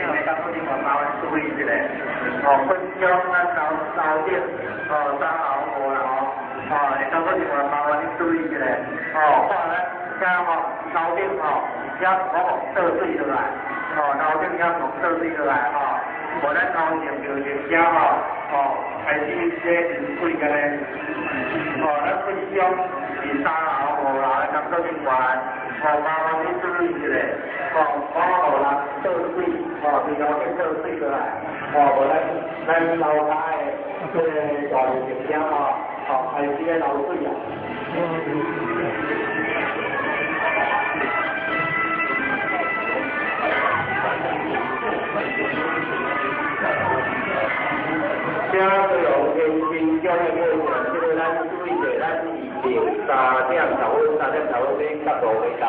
會當閣另外麻煩注意一下。哦，分鐘咱樓樓頂，哦，三樓五樓，哦，會當閣另外麻煩你注意一下。哦，看咱遮吼樓頂吼，遐毋好倒水落來，哦，樓頂遐毋好倒水落來吼，無咱樓上廟前遮吼，哦，開始咧淋水按呢。哦，咱分鐘是三樓五樓的工作人員，哦，麻煩你注意一下，哦，莫予人倒水，哦，佇樓頂倒水落來，哦，無咱咱樓跤的這个大路前遮吼，哦，開始咧流水啊。遮对哦，天津叫的过程，這个咱注意者，咱是3點十分，3點十分欲甲落回家。